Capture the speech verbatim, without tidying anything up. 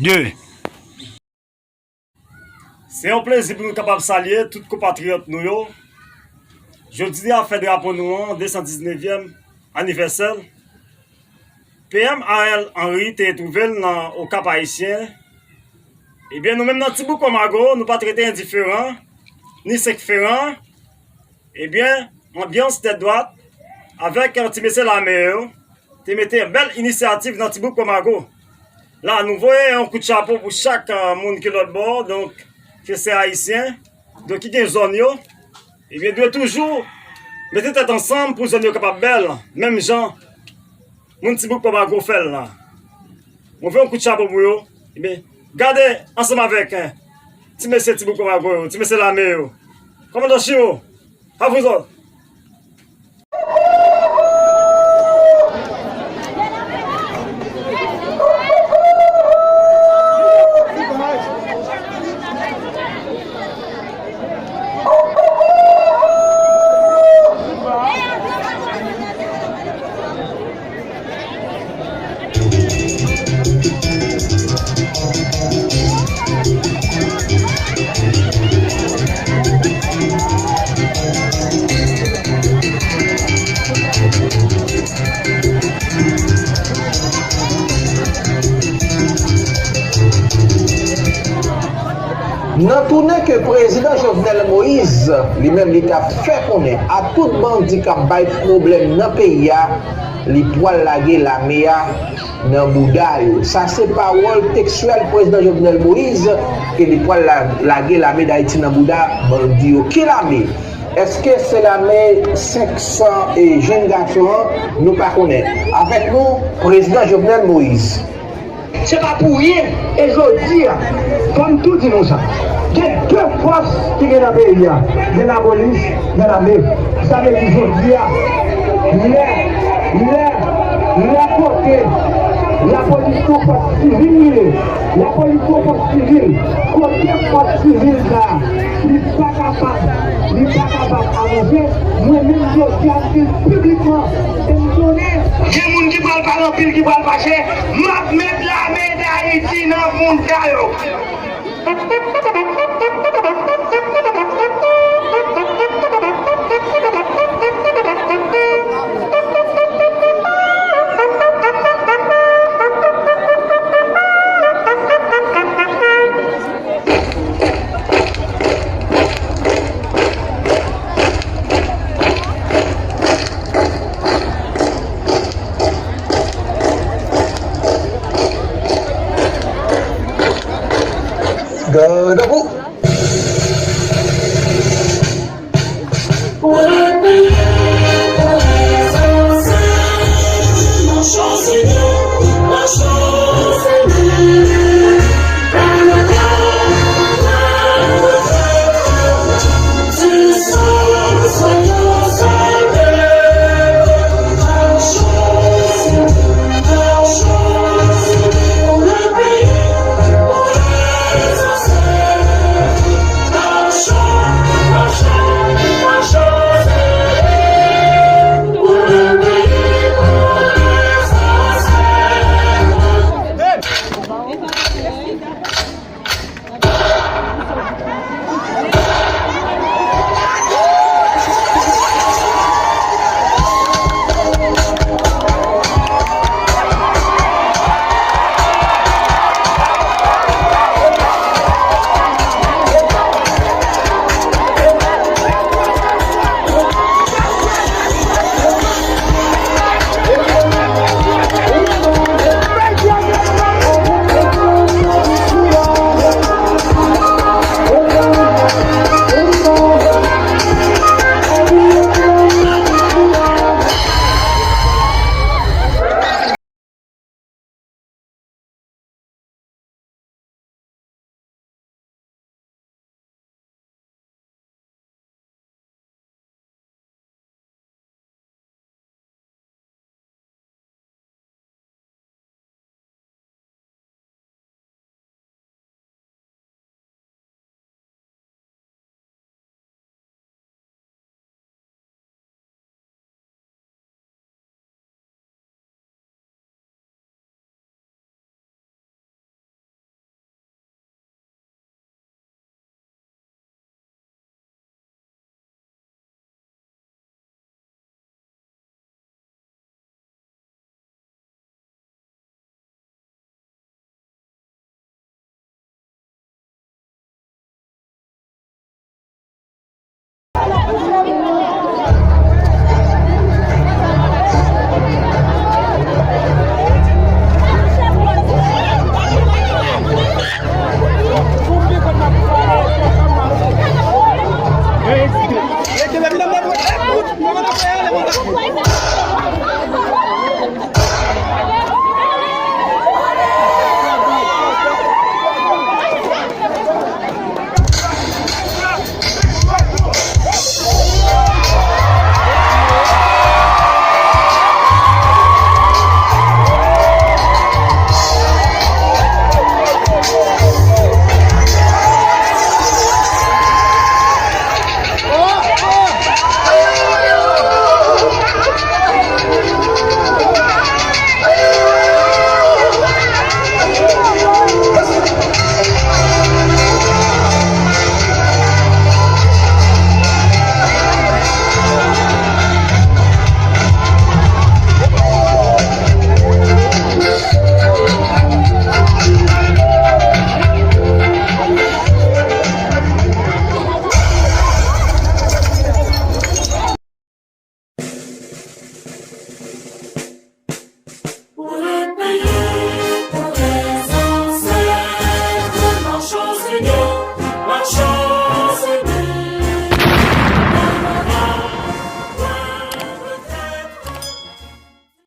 Se yon plezi pou nou kapab salye tout konpatriyòt nou yo. Jodi a, fè drapo nou an, de san diznèvyèm anivèsè l. P M Ariel Henry te twouve l nan Okap Ayisyen. Ebyen, nou menm nan Ti Bouk Kòmago, nou pa t rete endiferan, ni senk feran. Ebyen, anbyans tèt dwat avèk, eh, ti mesye lame yo te mete bèl inisyativ nan Ti Bouk Kòmago. La, nou voye yon kout chapo pou chak, eh, moun ki lòt bò, donk, ke se ayisyen, donk, ki gen zòn yo, ebyen, dwe toujou mete tèt ansanm pou zòn yo kapab bèl, menm jan moun Ti Bouk Kòmago fè l la. Mwen voye yon kout chapo pou yo. Ebyen, gade ansanm avèk, eh, ti mesye Ti Bouk Kòmago yo, ti mesye lame yo. Kòmandan Chiro, a vous autres. Nan tounen ke prezidan Jovenel Moïse, li menm, li t ap fè konnen a tout bandi k ap bay pwoblèm nan peyi a, li pwal lage lame a nan bouda yo. Sa se pawòl tekstyèl prezidan Jovenel Moïse, ke li pwal la-, lage lame Dayiti nan bouda bandi yo. Ki lame? Èske se lame senk san e jenn gason an? Nou pa konnen. Avèk nou, prezidan Jovenel Moïse. Se pa pou ryen, e jodi a, fò m tou di nou sa. Gen de fòs ki gen nan peyi a. Gen lapolis, gen lame. Sa vle di jodi a, lè, lè, lè kote lapolis se yon fòs sivil li ye. Lapolis se yon fòs sivil. Kote fòs sivil sa a, li pa kapab, li pa kapab avanse. Mwen menm jodi a, m di l piblikman, e m konnen gen moun ki pral pale anpil, ki pral fache, m ap met lame Dayiti nan mouda yo. Gade pou.